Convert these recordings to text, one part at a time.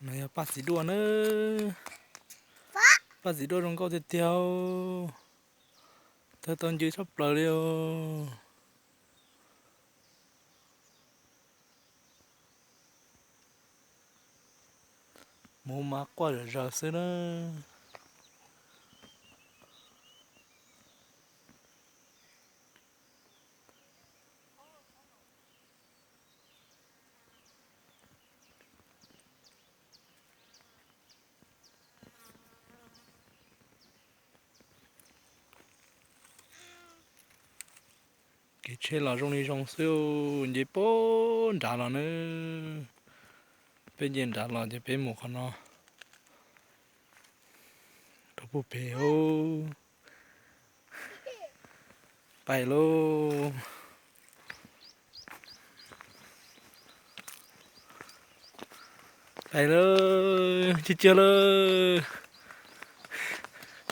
No yog paj txiv duaj na. Paj txiv duaj zoo nkauj tiag tiag. Thawj tau ncw tshaj plaws li os. Mus mas quaj zom zaws xwb na. Kev tsheb los zoo li zoo xwb, nce puag nrad los na. Peb nce nrad los ces peb mus qhov no rau puag pem. Pais lauj. Pais lauj, cuag cuag lauj.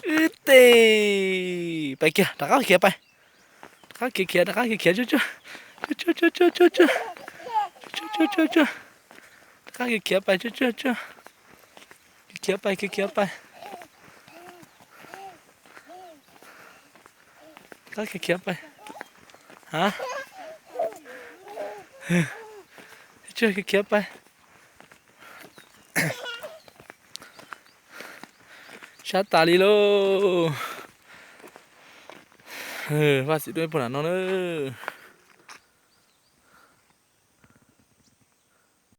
Wb tes, pais kiag, rov qab khiav pais. Rov qab khiav khiav, rov qab khiav khiav, cuag cuag, cuag cuag, cuag cuag, cuag cuag, cuag cuag, cuag cuag. Rov qab khiav khiav pais, cuag cuag cuag. Khiav khiav pais, khiav khiav pais. Rov qab khiav khiav pais. Ha, cuag cuag, khiav khiav pais. Sab tas li lauj. Paj txiv duaj puag nram no na.